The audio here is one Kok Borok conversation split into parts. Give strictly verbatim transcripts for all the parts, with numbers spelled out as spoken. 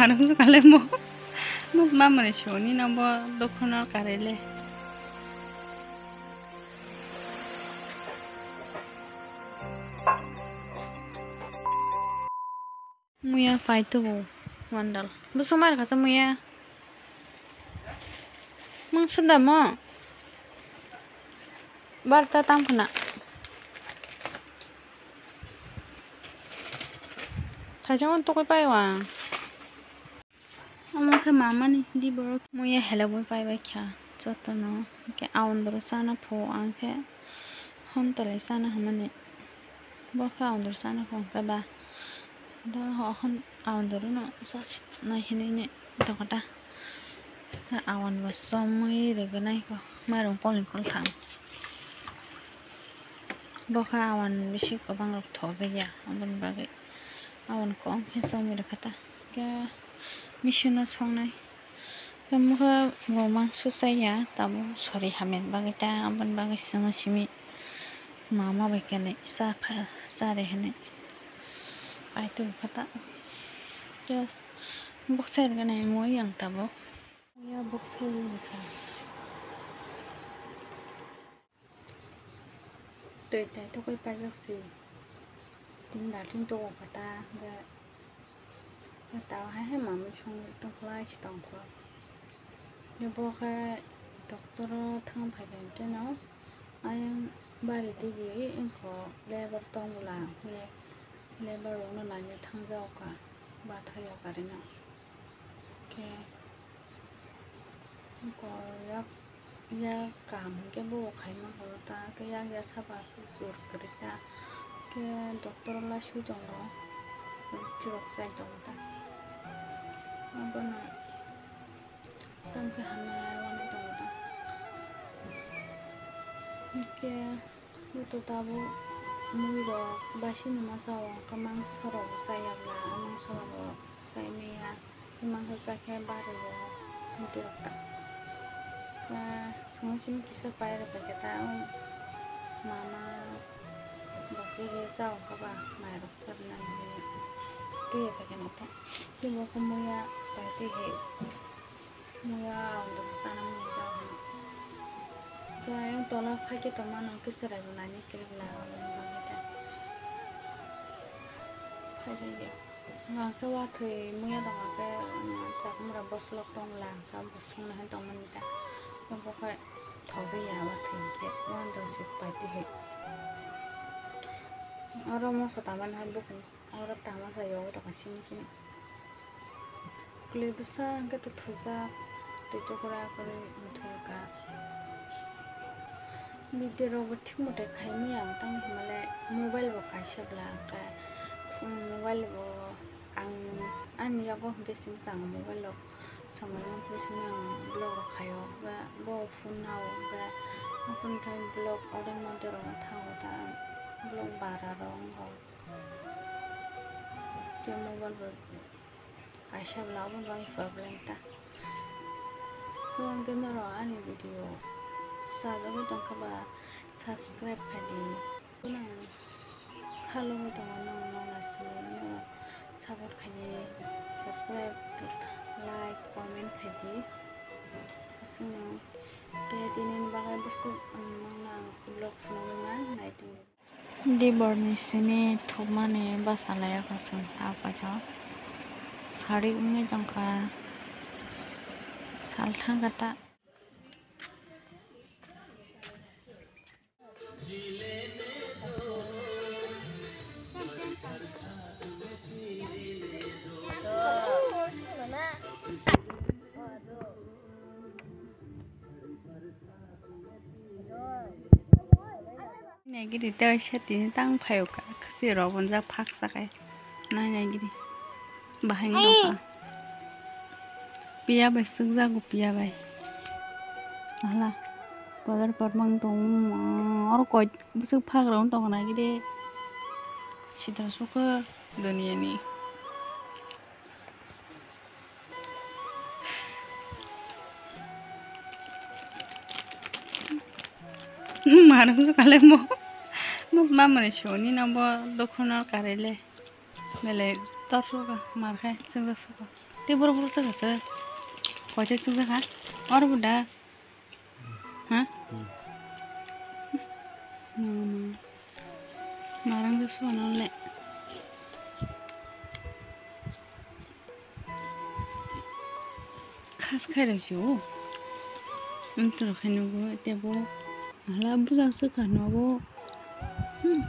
Ano su kale mo. Mas mama ni soni na bo dokhono karele. Muya pai tubu mandal. Busuk mar khasa muya. Mang sunda mo. Barta tam khna. Thaisa on tokoi pai wa. Omo khe mamani di borok muya helebwi pai bai kha jotono. Hwnkhe aondoro chana pho ang khe hon tele chana hwnmani. Bo khe aondoro chana pho hwnkhe ba da hon aondoro no sas nai hinwi ni tongkha ta. Awan bo somwi rwgwnai kho mairung kolni koltham. Bo khe awan bisi kwbang rok thokjakya aboni bagwi awan kok khe somwi rwkha ta. Khe machine o songnai. Khe mokhe bo mangso chaya, tabuk sori hamya bagwi ta, aboni bagwi simi simi mama bai khe nai cha pha, cha de hinwi pai tubu kha ta. Just boksa rwgani mui ang tabuk. Ya boksa rwgani kha. Twi tai tokoi paijak si. Tin da tin tokoi kha ta, hwnkhe tao hai hai mamwi songwi tongkhlai si tongkho. Hwnkhe bo khe doctor o thang phai kha hwnkhe no ayang bari digi wngkho lebar tong bwla hwnkhe lebar rok no naina thang jak kha bathai o karino. Khe eko yak, yak kaham hwnkhe bo khaima horo ta, khe yak ya saba aswk jor kwrwi ta, khe doctor o lai sui tongo, chirok chai tongo ta, abono tamokhe hamya wanai tongo ta, hwnkhe. Joto tabuk mui rok basini masa o hwnkhe mangso rok bo chaya bwla, mangso rok bo chai maya, mangso chakhe bari o mui rok ta. Chwng simi kisa pai rw pai khe ta, mama bo khe cha o hwnba mai rok cha rw nani hinwi twi ya pai khe no ta. Tei bo khe muya pai twi hai. Muya ang bo sana mung jao hwn. Khe ayang tola phai khe tongma nang khe chwrai bo nani kwrwi bwla aboni bagwi ta. Phai jai ya. Hwnkhe wathwi muya tongma khe, um, chakmura boslok tong la hwnkhe bo songna hin tongmani ta. Bo khe thok ya wathwi hwnkhe uan tong se pai twi hai. Oro moso tamani hai bukung. Oro tamasa yogo tongkha simi simi. Kwlwi bwsa hwnkhe to thujak, twi chukra kwrwi muthungkha. Video rok bo thik mote khaimaya ang tamo hinmale mobile bo kaisa bwla hwnkhe, um, mobile bo ang ani yago hwnkhe simi chang mobile rok somoi mantwi simi ang vlog rok khaio, ba bo phone nao ba phone thai vlog order mantwi rok thango ta vlog bara rok wngkha. Khe mobile bo kaisa bwla obo bai problem ta. So, hwnkhe norok ani video sajagwi tongkha ba subscribe khaidi. Nang khalogwi tongo, nang nang nasini norok support khaidi, subscribe, like, comment khaidi. Aswkno khe tinini bagwi bwswk nangno ang vlog phunugwi ma nai tongdi. Diborni simi thupmani bachalai o kosong ta paithago. Sari wngwi tongkha, sal thangkha ta. Naigidi tei setini tang phaio ka, khasi rok bonjak phak sakai. Nai naigidi. Bahai wng tongkha. Piya bai swkjago, piya bai. Hala. Kodar potmang tong, oro koi bwswk phak rok wng tongkha naigidi. Sidra sukha duniya ni. Marung su kale mo. Mus mamani soni na bo dokhono karele. Bele tor suka mar khai chwng suka. Tei borok borok chakha se. Koita chukjakha. Oro bo da. Ha? Hmm. Hmm. Narang de suana le. Khas khairok si o. Wngtwrok khe nugo tei bo hala bwsajak swkha nogo. Hmm.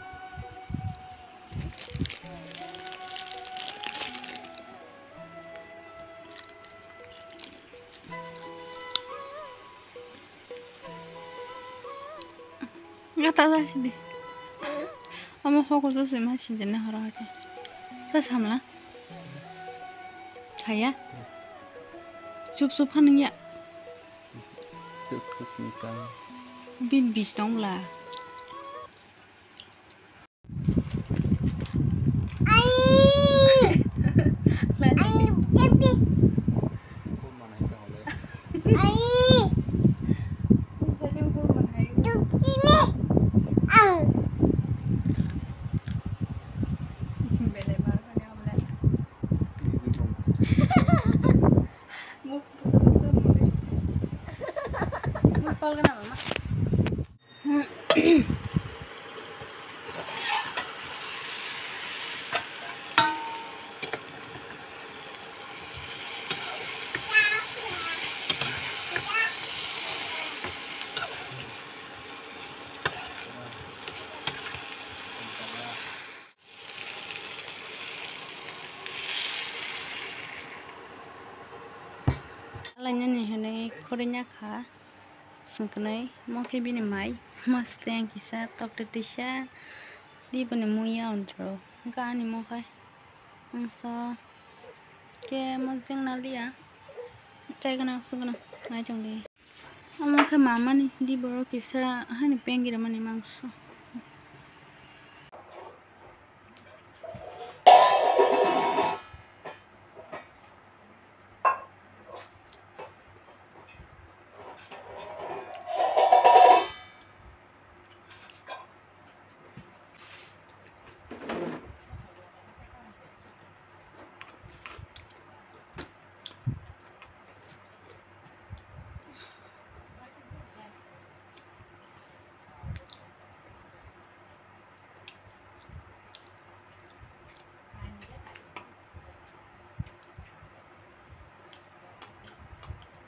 Nga ta ta sidi. Omo hoko joto ma sinjani horo hake. Ta samla. Saya. Chup chup hanung ya. Chup chup ni kang. Bin bis tong bla. Alainani hinwi khorokya kha swngkwnwi, omo khe bini mai mosteng kisa tokte twisa tei boni muya ondro wngkha ani mokhe mangsa khe mosteng naliya chaikhe nang swkgwno naitongdi. Omo khe mamani di borok kisa hani pengiri mani mangso.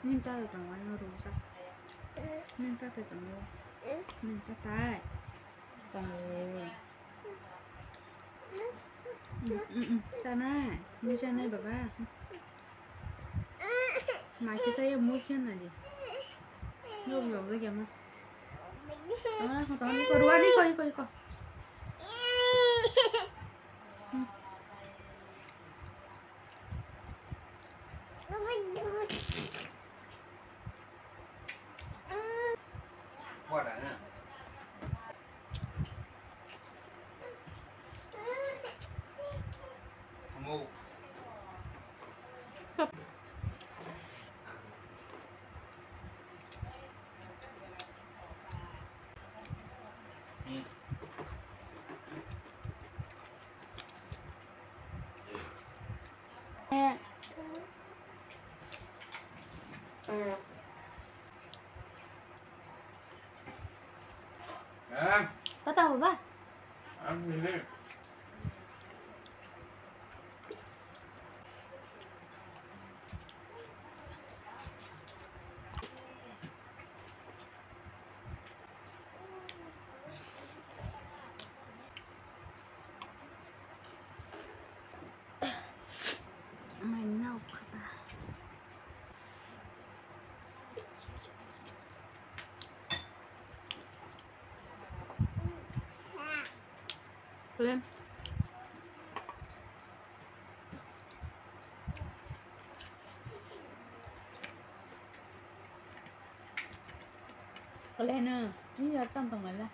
Nini tata tongo, ano rwjak. Nini tata tongo. Nini tata. Tongo. Mm, mm, mm. Chanai. Nini chanai, baba. Mai kisa ya mui khe nadi. Nuk yok lagi ama. Tama ko tama ko ruwa ni ko ko ko. Tata baba. Mai nok kha ta. Kalian. Kalian, ini datang tong lah.